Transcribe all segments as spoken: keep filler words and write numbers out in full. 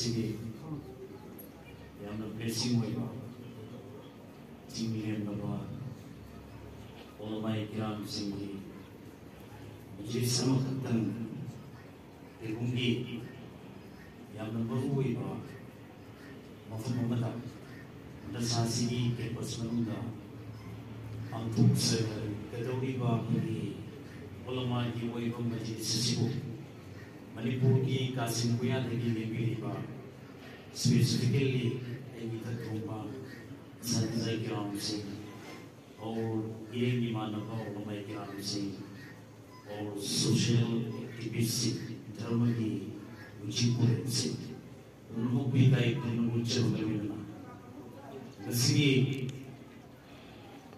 ꯁꯤꯗꯤ ꯌꯥꯝꯅ ꯕ꯭ꯂꯦꯁꯤꯡ ꯑꯣꯏꯕ, ꯆꯤꯡ ꯂꯦꯝꯂꯕ ꯎꯂꯃꯥꯏ ꯀꯤꯔꯥꯝꯁꯤꯡꯒꯤ ꯃꯖꯤꯂꯤꯁ ꯑꯃꯈꯛꯇꯪ ꯀꯩꯒꯨꯝꯒꯤ ꯌꯥꯝꯅ ꯃꯔꯨ ꯑꯣꯏꯕ ꯃꯐꯝ ꯑꯃꯗ ꯃꯗꯔꯁꯥꯁꯤꯒꯤ ꯀꯦꯝꯄꯁ ꯃꯅꯨꯡꯗ ꯄꯥꯡꯊꯣꯛꯆꯒꯗꯧꯔꯤꯕ ꯑꯩꯈꯣꯏꯒꯤ ꯎꯂꯃꯥꯒꯤ ꯑꯣꯏꯕ ꯃꯖꯤꯂꯤꯁ ꯑꯁꯤꯕꯨ ꯃꯅꯤꯄꯨꯔꯒꯤ ꯀꯥꯆꯤꯟ ꯀꯣꯌꯥꯗꯒꯤ ꯂꯦꯡꯕꯤꯔꯤꯕ, specifically ꯑꯩꯒꯤ ꯏꯊꯛ ꯊꯣꯡꯕ ꯑꯁꯥꯇꯤꯖꯥ ꯀꯤꯔꯥꯝꯁꯤꯡ, ꯑꯣꯔ ꯏꯔꯦꯡ ꯏꯃꯥꯟꯅꯕ ꯎꯂꯃꯥꯏ ꯀꯤꯔꯥꯝꯁꯤꯡ, ꯑꯣꯔ ꯁꯣꯁꯤꯌꯦꯜ ꯑꯦꯛꯇꯤꯚꯤꯁꯁꯤꯡ, ꯙꯔꯃꯒꯤ ꯂꯨꯆꯤꯡ ꯄꯨꯔꯦꯜꯁꯤꯡ, ꯄꯨꯝꯅꯃꯛꯄꯨ ꯏꯀꯥꯏ ꯈꯨꯝꯅꯕ ꯎꯠꯆꯕꯒ ꯂꯣꯏꯅꯅ ꯉꯁꯤꯒꯤ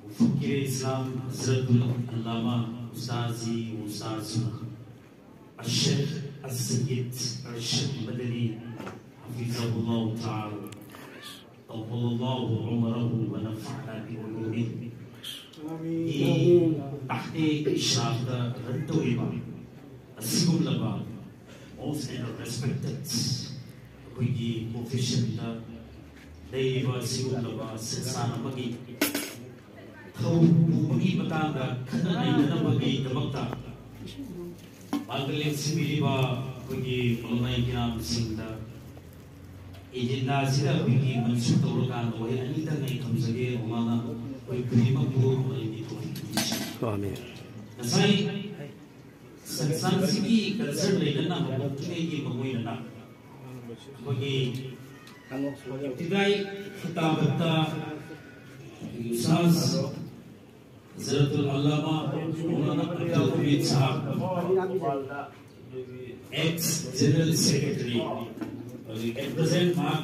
ꯃꯨꯐꯀꯤꯔꯦ ꯏꯁꯂꯥꯝ ꯍꯖꯔꯠ ꯑꯜꯂꯥꯃꯥ ꯎꯁꯇꯥꯖꯤ ꯎꯁꯇꯥꯖꯨꯅ ꯑꯁ ꯁꯦꯈ ꯑꯁ ꯁꯌꯤꯗ ꯑꯔꯁꯗ ꯃꯗꯅꯤ ꯍꯐꯤꯖꯍꯨꯜꯂꯥꯍꯨ ꯇꯥꯂꯥ ꯇꯧꯕꯂꯥꯍꯨ ꯎꯃꯔꯍꯨ ꯋ ꯅꯐꯥꯅꯥ ꯕꯤꯎꯂꯨꯃꯤꯍꯤ ꯒꯤ ꯇꯍꯀꯤꯛ ꯏꯁꯥꯐꯇ ꯔꯟ ꯇꯧꯔꯤꯕ ꯑꯁꯤꯒꯨꯝꯂꯕ most and respected ꯑꯩꯈꯣꯏꯒꯤ ꯄ꯭ꯔꯣꯐꯦꯁꯟꯗ ꯂꯩꯔꯤꯕ ꯑꯁꯤꯒꯨꯝꯂꯕ ꯁꯦꯟꯁꯥꯟ ꯑꯃꯒꯤ ꯊꯧ ꯄꯨꯕꯒꯤ ꯃꯇꯥꯡꯗ ꯈꯟꯅ ꯅꯩꯅꯅꯕꯒꯤꯗꯃꯛꯇ ꯄꯥꯡꯒꯜ ꯂꯦꯡꯁꯤꯟꯕꯤꯔꯤꯕ ꯑꯩꯈꯣꯏꯒꯤ ꯎꯂꯃꯥꯏ ꯀꯤꯔꯥꯝꯁꯤꯡꯗ ꯑꯦꯖꯦꯟꯗꯥꯁꯤꯗ ꯑꯩꯈꯣꯏꯒꯤ ꯃꯟꯁꯨꯕ ꯇꯧꯔꯀꯥꯟꯗ ꯋꯥꯍꯩ ꯑꯅꯤꯇꯪ ꯑꯩ ꯊꯝꯖꯒꯦ꯫ ꯃꯃꯥꯅ ꯑꯩꯈꯣꯏ ꯈꯨꯗꯤꯡꯃꯛꯄꯨ ꯃꯔꯤꯒꯤ ꯊꯣꯛꯍꯟꯕꯤꯁꯤ꯫ ꯉꯁꯥꯏ ꯁꯪꯁꯥꯟꯁꯤꯒꯤ ꯀꯜꯆꯔ ꯂꯩꯅꯅ ꯍꯧꯔꯛꯇ꯭ꯔꯤꯉꯩꯒꯤ ꯃꯉꯣꯏꯅꯅ ꯑꯩꯈꯣꯏꯒꯤ ꯏꯕꯇꯤꯗꯥꯏ ꯈꯤꯇꯥꯕꯠꯇ ꯎꯁꯇꯥꯖ ꯍꯖꯔꯠ ꯑꯜꯂꯥꯃꯥ ꯃꯧꯂꯥꯅꯥ Abdul Hamid Sahab, ex general secretary, at present ꯃꯍꯥꯛ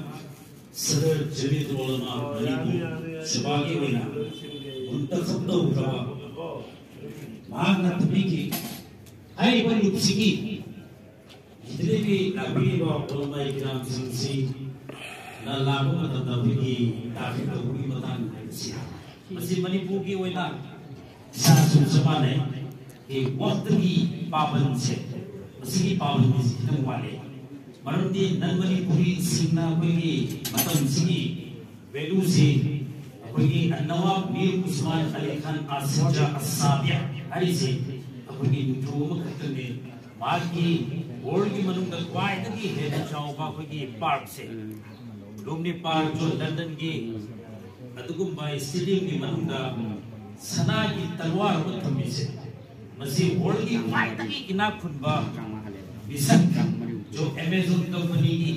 ꯁꯗꯔ ꯖꯃꯤꯌꯠ ꯎꯂꯃꯥ ꯃꯅꯤꯄꯨꯔ ꯁꯨꯕꯥꯒꯤ ꯑꯣꯏꯅ ꯃꯨꯟꯇꯈꯕ ꯇꯧꯈ꯭ꯔꯕ ꯃꯍꯥꯛꯅ ꯊꯝꯕꯤꯈꯤ꯫ ꯍꯥꯏꯔꯤꯕ ꯂꯨꯞꯁꯤꯒꯤ ꯁꯤꯗꯒꯤ ꯂꯥꯛꯄꯤꯔꯤꯕ ꯎꯂꯃꯥꯏ ꯀꯤꯔꯥꯝꯁꯤꯡꯁꯤꯅ ꯂꯥꯛꯄ ꯃꯇꯝꯗ ꯑꯩꯈꯣꯏꯒꯤ ꯇꯥꯈꯤꯕ ꯇꯧꯕꯒꯤ ꯃꯇꯥꯡ ꯍꯥꯏꯕꯁꯤ ꯃꯁꯤ ꯃꯅꯤꯄꯨꯔꯒꯤ ꯑꯣꯏꯅ ꯏꯁꯥꯁꯨ ꯆꯞ ꯃꯥꯟꯅꯩ꯫ ꯑꯩ ꯋꯥꯛꯇꯒꯤ ꯄꯥꯕꯟꯁꯦ, ꯃꯁꯤꯒꯤ ꯄꯥꯕꯟꯁꯦ ꯈꯤꯇꯪ ꯋꯥꯠꯂꯦ꯫ ꯃꯔꯝꯗꯤ ꯅꯟ ꯃꯅꯤꯄꯨꯔꯤꯁꯤꯡꯅ ꯑꯩꯈꯣꯏꯒꯤ ꯃꯇꯝꯁꯤꯒꯤ ꯚꯦꯂꯨꯁꯤ ꯑꯩꯈꯣꯏꯒꯤ ꯅꯋꯥꯕ ꯃꯤꯔ ꯎꯁꯃꯥꯟ ꯑꯂꯤ ꯈꯥꯟ ꯑꯁꯤꯐ ꯖꯥ ꯑꯁꯥꯕꯤꯌꯥ ꯍꯥꯏꯔꯤꯁꯤ ꯑꯩꯈꯣꯏꯒꯤ ꯅꯤꯡꯊꯧ ꯑꯃꯈꯛꯇꯅꯤ꯫ ꯃꯍꯥꯛꯀꯤ ꯋꯥꯔꯜꯒꯤ ꯃꯅꯨꯡꯗ ꯈ꯭ꯋꯥꯏꯗꯒꯤ ꯍꯦꯟꯅ ꯆꯥꯎꯕ ꯑꯩꯈꯣꯏꯒꯤ ꯄꯥꯔꯛꯁꯦ, ꯂꯨꯝꯅꯤ ꯄꯥꯔꯛ, ꯖꯣꯟ ꯂꯟꯗꯟꯒꯤ ꯑꯗꯨꯒꯨꯝꯕ ꯁ꯭ꯇꯦꯗꯤꯌꯝꯒꯤ ꯃꯅꯨꯡꯗ ꯁꯅꯥꯒꯤ ꯇꯂꯋꯥꯔ ꯑꯃ ꯊꯝꯃꯤꯁꯦ, ꯃꯁꯤ ꯋꯥꯔꯜꯒꯤ ꯈ꯭ꯋꯥꯏꯗꯒꯤ ꯏꯅꯥꯛ ꯈꯨꯟꯕ ꯃꯤꯁꯛ, ꯖꯣ ꯑꯦꯃꯦꯖꯣꯟ ꯀꯝꯄꯅꯤꯒꯤ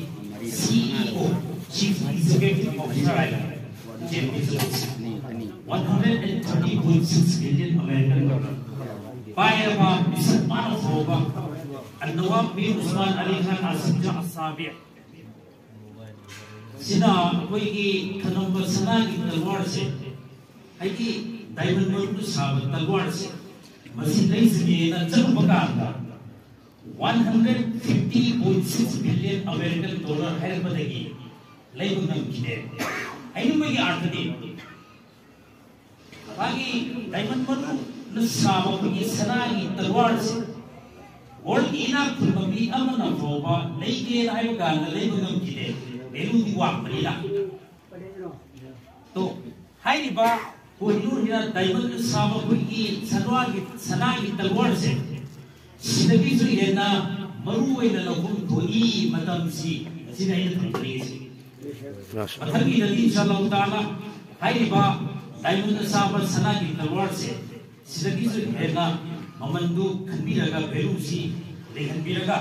ꯁꯤ ꯏ ꯑꯣ, ꯆꯤꯐ ꯑꯦꯛꯖꯤꯀ꯭ꯌꯨꯇꯤꯚ ꯑꯣꯐꯤꯁꯔ ꯍꯥꯏꯕ Jeff Bezos, one hundred and thirty point six billion American dollar ꯄꯥꯏꯔꯕ ꯃꯤꯁꯛ, ꯃꯥꯅ ꯐꯥꯎꯕ ꯑꯟꯅꯋꯥꯕ ꯃꯤꯔ ꯎꯁꯃꯥꯟ ꯑꯂꯤ ꯈꯥꯟ ꯑꯁꯤꯐ ꯖꯥ ꯑꯁꯥꯕꯤꯌꯥ ꯁꯤꯅ ꯑꯩꯈꯣꯏꯒꯤ ꯊꯅꯝꯕ ꯁꯅꯥꯒꯤ ꯇꯂꯋꯥꯔꯁꯦ, ꯍꯥꯏꯗꯤ ꯗꯥꯏꯃꯟ ꯃꯔꯨꯅ ꯁꯥꯕ ꯇꯂꯋꯥꯔꯁꯦ, ꯃꯁꯤ ꯂꯩꯖꯒꯦꯅ ꯆꯠꯂꯨꯕ ꯀꯥꯟꯗ, one hundred fifty point six billion American dollar ꯍꯥꯏꯔꯛꯄꯗꯒꯤ ꯂꯩꯕ ꯉꯝꯈꯤꯗꯦ꯫ ꯍꯥꯏꯅꯤꯡꯕꯒꯤ ꯑꯥꯔꯊꯗꯤ, ꯃꯥꯒꯤ ꯗꯥꯏꯃꯟ ꯃꯔꯨꯅ ꯁꯥꯕ ꯑꯩꯈꯣꯏꯒꯤ ꯁꯅꯥꯒꯤ ꯇꯂꯋꯥꯔꯁꯦ ꯋꯥꯔꯜꯒꯤ ꯏꯅꯥꯛ ꯈꯨꯟꯕ ꯃꯤ ꯑꯃꯅ ꯐꯥꯎꯕ ꯂꯩꯒꯦꯅ ꯍꯥꯏꯕ ꯀꯥꯟꯗ ꯂꯩꯕ ꯉꯝꯈꯤꯗꯦ, ꯚꯦꯂꯨꯗꯤ ꯋꯥꯡꯕꯅꯤꯅ꯫ ꯇꯣ, ꯍꯥꯏꯔꯤꯕ ꯀꯣꯍꯤꯅꯨꯔ ꯍꯤꯔꯥ ꯗꯥꯏꯃꯟꯅ ꯁꯥꯕ ꯑꯩꯈꯣꯏꯒꯤ ꯁꯅꯥꯒꯤ, ꯁꯅꯥꯒꯤ ꯇꯂꯋꯥꯔꯁꯦ ꯁꯤꯗꯒꯤꯁꯨ ꯍꯦꯟꯅ ꯃꯔꯨ ꯑꯣꯏꯅ ꯂꯧꯐꯝ ꯊꯣꯛꯏ ꯃꯇꯝꯁꯤ, ꯑꯁꯤꯅ ꯑꯩꯅ ꯊꯝꯖꯅꯤꯡꯉꯤꯁꯦ꯫ ꯃꯊꯪꯒꯤꯗꯗꯤ ꯏꯟꯁꯥ ꯑꯜꯂꯥꯍꯨ ꯇꯥꯂꯥ ꯍꯥꯏꯔꯤꯕ ꯗꯥꯏꯃꯟꯅ ꯁꯥꯕ ꯁꯅꯥꯒꯤ ꯇꯂꯋꯥꯔꯁꯦ ꯁꯤꯗꯒꯤꯁꯨ ꯍꯦꯟꯅ ꯃꯃꯟꯗꯨ ꯈꯟꯕꯤꯔꯒ, ꯚꯦꯂꯨꯁꯤ ꯂꯩꯍꯟꯕꯤꯔꯒ,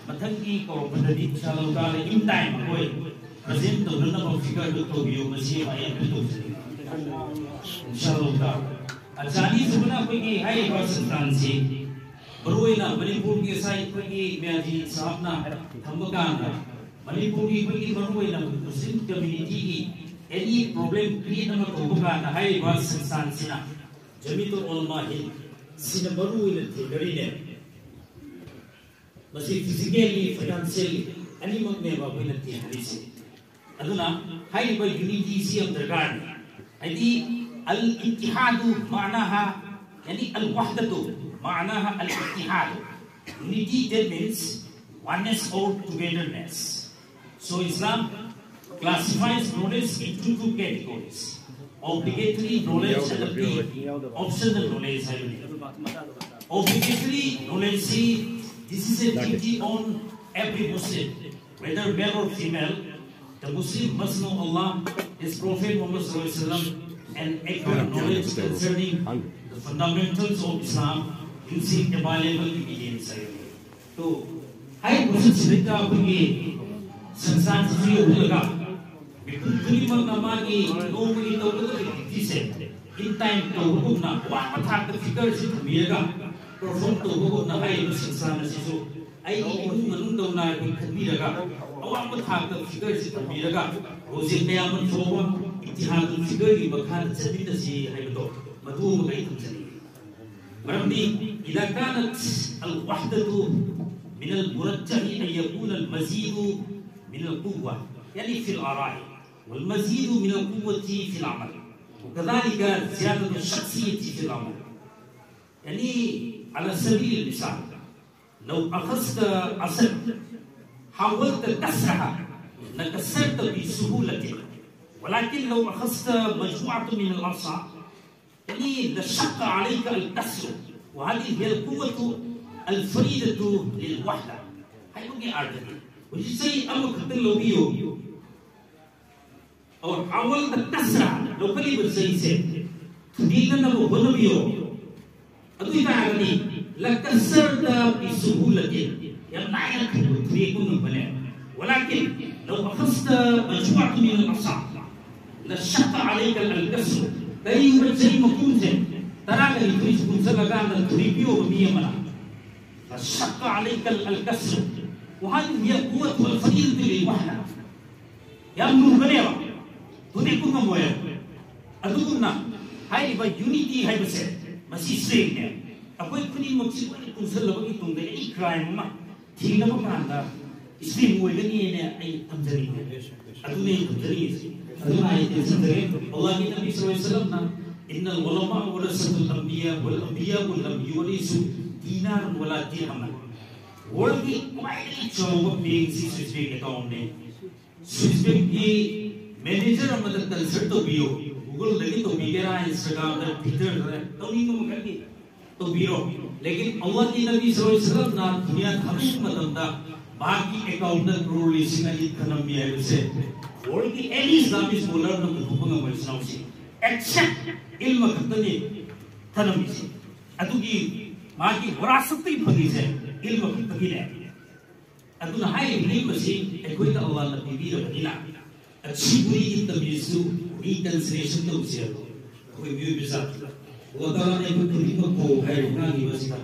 ꯃꯊꯪꯒꯤ ꯀꯧꯔꯛꯄꯗꯗꯤ ꯏꯟꯁꯥ ꯑꯜꯂꯥꯍꯨ ꯇꯥꯂꯥ in time ꯑꯩꯈꯣꯏ ꯄ꯭ꯔꯖꯦꯟ ꯇꯧꯅꯅꯕ ꯐꯤꯒꯔꯗꯨ ꯇꯧꯕꯤꯌꯨ꯫ ꯃꯁꯤ ꯑꯃ ꯑꯩ ꯑꯦꯄꯤꯜ ꯇꯧꯖꯔꯤ꯫ ꯏꯟꯁꯥ ꯑꯜꯂꯥꯍꯨ ꯇꯥꯂꯥ꯫ ꯑꯆꯥ, ꯑꯅꯤꯁꯨꯕꯅ ꯑꯩꯈꯣꯏꯒꯤ ꯍꯥꯏꯔꯤꯕ ꯁꯪꯁꯊꯥꯟꯁꯤ ꯃꯔꯨꯑꯣꯏꯅ ꯃꯅꯤꯄꯨꯔꯒꯤ ꯉꯁꯥꯏ ꯑꯩꯈꯣꯏꯒꯤ ꯃꯌꯥꯖꯤ ꯁꯥꯍꯕꯅ ꯊꯝꯕ ꯀꯥꯟꯗ, ꯃꯅꯤꯄꯨꯔꯒꯤ ꯑꯩꯈꯣꯏꯒꯤ ꯃꯔꯨꯑꯣꯏꯅ ꯃꯨꯁꯂꯤꯝ ꯀꯝꯃ꯭ꯌꯨꯅꯤꯇꯤꯒꯤ ꯑꯦꯅꯤ ꯄ꯭ꯔꯣꯕ꯭ꯂꯦꯝ ꯀ꯭ꯔꯤꯌꯦꯠ ꯑꯃ ꯇꯧꯕ ꯀꯥꯟꯗ ꯍꯥꯏꯔꯤꯕ ꯁꯪꯁꯊꯥꯟꯁꯤꯅ, ꯖꯃꯤꯌꯠ ꯎꯂꯃꯥ ꯍꯤꯟꯗ ꯁꯤꯅ ꯃꯔꯨꯑꯣꯏꯅ ꯊꯦꯡꯅꯔꯤꯅꯦ꯫ ꯃꯁꯤ ꯐꯤꯖꯤꯀꯦꯜꯂꯤ, ꯐꯥꯏꯅꯥꯟꯁꯤꯌꯦꯜꯂꯤ ꯑꯅꯤꯃꯛꯅꯦꯕ ꯑꯩꯈꯣꯏꯅ ꯊꯦꯡꯅꯔꯤꯁꯦ꯫ ꯑꯗꯨꯅ ꯍꯥꯏꯔꯤꯕ ꯌꯨꯅꯤꯇꯤꯁꯤ ꯌꯥꯝ ꯗꯔꯀꯥꯔꯅꯤ꯫ ꯍꯥꯏꯗꯤ, ꯑꯜ ꯏꯠꯇꯤꯍꯥꯗꯨ ꯃꯥꯅꯥꯍꯥ, ꯌꯥꯅꯤ ꯑꯜ ꯋꯥꯍꯗꯇꯨ ꯃꯥꯅꯥꯍꯥ ꯑꯜ ꯏꯠꯇꯤꯍꯥꯗꯨ꯫ Unity, that means Oneness or togetherness. So Islam classifies knowledge into two categories: obligatory knowledge and the optional knowledge. Obligatory knowledge, this is a duty on every Muslim, whether male or female. The Muslim must know Allah, His Prophet Muhammad, and acquire knowledge concerning the fundamentals of Islam using available evidence. So, ꯍꯥꯏꯔꯤꯕ ꯁꯤꯗꯩꯗ ꯑꯩꯈꯣꯏꯒꯤ ꯁꯪꯁꯥꯔꯁꯤꯁꯨ ꯌꯧꯍꯜꯂꯒ ꯃꯤꯄꯨꯝ ꯈꯨꯗꯤꯡꯃꯛꯅ ꯃꯥꯒꯤ ꯅꯣꯡꯃꯒꯤ ꯇꯧꯒꯗꯕ duty say in time ꯇꯧꯕꯒꯨꯝꯅ ꯑꯋꯥꯡꯕ ꯊꯥꯛꯇ figure ꯁꯤ ꯊꯝꯕꯤꯔꯒ perform ꯇꯧꯕꯒꯨꯝꯅ ꯍꯥꯏꯔꯤꯕ ꯁꯪꯁꯥꯔ ꯑꯁꯤꯁꯨ ꯑꯩꯒꯤ ꯏꯃꯨꯡ ꯃꯅꯨꯡ ꯇꯧꯅ ꯑꯩꯈꯣꯏ ꯈꯟꯕꯤꯔꯒ ꯑꯋꯥꯡꯕ ꯊꯥꯛꯇ figure ꯁꯤ ꯊꯝꯕꯤꯔꯒ ꯍꯧꯖꯤꯛ ꯃꯌꯥꯝ ꯑꯃ ꯐꯥꯎꯕ اتحاد الفكر ꯒꯤ ꯃꯈꯥꯗ ꯆꯠꯃꯤꯟꯅꯁꯤ ꯍꯥꯏꯕꯗꯣ ꯃꯗꯨ ꯑꯃ ꯑꯩ ꯊꯝꯖꯅꯤꯡꯉꯤ꯫ ꯃꯔꯝꯗꯤ إذا كانت الوحدة من المرجح أن يكون المزيد من القوة، يعني في الآراء، والمزيد من القوة في العمل، وكذلك زيادة الشخصية في العمل. يعني على سبيل المثال، لو أخذت عصا حاولت كسرها لكسرت بسهولة، ولكن لو أخذت مجموعة من العصا يعني لشق عليك الكسر، وهذه هي القوة الفريدة للوحدة. ꯍꯥꯏꯕꯒꯤ ꯑꯥꯔꯊꯅꯤ꯫ ꯍꯧꯖꯤꯛ ꯆꯩ ꯑꯃꯈꯛꯇꯪ ꯂꯧꯕꯤꯌꯨ꯫ ꯑꯣ, حاولت كسرها، ꯂꯧꯈꯠꯂꯤꯕ ꯆꯩꯁꯦ ꯊꯨꯗꯦꯛꯅꯅꯕ ꯍꯣꯠꯅꯕꯤꯌꯣ꯫ ꯑꯗꯨ ꯑꯣꯏꯇꯥꯔꯒꯗꯤ لكسرت بسهولة، ꯌꯥꯝ ꯂꯥꯏꯅ ꯊꯨꯗꯦꯛꯄ ꯉꯝꯕꯅꯦ꯫ ولكن لو أخذت مجموعة من العصا لشق عليك الكسر، ꯀꯔꯤꯒꯨꯝꯕ ꯆꯩ ꯃꯄꯨꯝꯁꯦ ꯇꯔꯥꯒ ꯅꯤꯊꯣꯏꯁꯦ ꯄꯨꯟꯁꯤꯜꯂꯀꯥꯟꯗ ꯊꯨꯗꯦꯛꯄꯤꯌꯣꯕ ꯃꯤ ꯑꯃꯅ، لشق عليك الكسر، وهذه هي القوة الفريدة للوحدة. ꯌꯥꯝ ꯂꯨꯕꯅꯦꯕ, ꯊꯨꯗꯦꯛꯄ ꯉꯝꯃꯣꯏꯕ꯫ ꯑꯗꯨꯒꯨꯝꯅ ꯍꯥꯏꯔꯤꯕ unity ꯍꯥꯏꯕꯁꯦ ꯃꯁꯤ strength ꯅꯦ꯫ ꯑꯩꯈꯣꯏ ꯈꯨꯗꯤꯡꯃꯛꯁꯤ ꯂꯣꯏꯅ ꯄꯨꯟꯁꯤꯜꯂꯕꯒꯤ ꯇꯨꯡꯗ any crime ꯑꯃ ꯊꯦꯡꯅꯕ ꯀꯥꯟꯗ strength ꯑꯣꯏꯒꯅꯤꯅ ꯑꯩ ꯊꯝꯖꯅꯤꯡꯉꯤ꯫ ꯑꯗꯨꯅꯦ ꯑꯩ ꯊꯝꯖꯅꯤꯡꯉꯤꯁꯦ꯫ ꯑꯗꯨꯅ ꯑꯩ ꯇꯦꯟꯁꯤꯟꯖꯔꯦ꯫ ꯑꯜꯂꯥꯍꯒꯤ ꯅꯕꯤ ꯁꯜꯂꯜꯂꯥꯍꯨ ꯑꯂꯩꯍꯤ ꯋꯁꯜꯂꯝꯅ إن العلماء ورثة الأنبياء والأنبياء لم يورثوا دينارا ولا درهما. Worldꯒꯤ ꯈ꯭ꯋꯥꯏꯗꯒꯤ ꯆꯥꯎꯕ bankꯁꯤ Swiss Bank accountꯅꯤ꯫ Swiss Bankꯀꯤ manager ꯑꯃꯗ consult ꯇꯧꯕꯤꯌꯨ꯫ Googleꯗꯒꯤ ꯇꯧꯕꯤꯒꯦꯔꯥ, Instagramꯗ, Twitterꯗ, ꯇꯧꯅꯤꯡꯕ ꯃꯈꯩꯒꯤ ꯇꯧꯕꯤꯔꯣ꯫ ꯂꯦꯀꯤꯟ ꯑꯜꯂꯥꯍꯀꯤ ꯅꯕꯤ ꯁꯜꯂꯜꯂꯥꯍꯨ ꯑꯂꯩꯍꯤ ꯋꯁꯜꯂꯝꯅ ꯗꯨꯅꯤꯌꯥ ꯊꯥꯗꯣꯛꯄ ꯃꯇꯝꯗ ꯃꯍꯥꯛꯀꯤ accountꯗ crore ꯂꯤꯁꯤꯡ ꯑꯅꯤ ꯊꯅꯝꯃꯤ ꯍꯥꯏꯕꯁꯦ worldꯒꯤ any Islamic scholarꯅ ꯄꯨꯊꯣꯛꯄ ꯉꯝꯃꯣꯏ, ꯏꯆꯤꯟ ꯏꯅꯥꯎꯁꯤꯡ꯫ Except ꯏꯜꯃ ꯈꯛꯇꯅꯤ ꯊꯅꯝꯃꯤꯁꯦ꯫ ꯑꯗꯨꯒꯤ ꯃꯥꯒꯤ ꯋꯥꯔꯥꯁꯠꯇꯒꯤ ꯐꯪꯉꯤꯁꯦ ꯏꯜꯃ ꯈꯛꯇꯒꯤꯅꯦ꯫ ꯑꯗꯨꯅ ꯍꯥꯏꯔꯤꯕ ꯏꯜꯃ ꯑꯁꯤ ꯑꯩꯈꯣꯏꯗ ꯑꯜꯂꯥꯍꯅ ꯄꯤꯕꯤꯔꯕꯅꯤꯅ, ꯑꯁꯤꯕꯨ ꯏꯟꯇꯔꯚ꯭ꯌꯨꯁꯨ reconciliation ꯇꯧꯁꯦ ꯍꯥꯏꯕ ꯑꯩꯈꯣꯏ ꯃꯤꯑꯣꯏꯕ ꯖꯥꯇꯤꯗ꯫ ꯑꯜꯂꯥꯍ ꯇꯥꯂꯥꯅ ꯑꯩꯈꯣꯏ ꯈꯨꯗꯤꯡꯃꯛꯄꯨ ꯍꯥꯏꯔꯤꯕ ꯉꯥꯡꯉꯤꯕ ꯑꯁꯤꯗ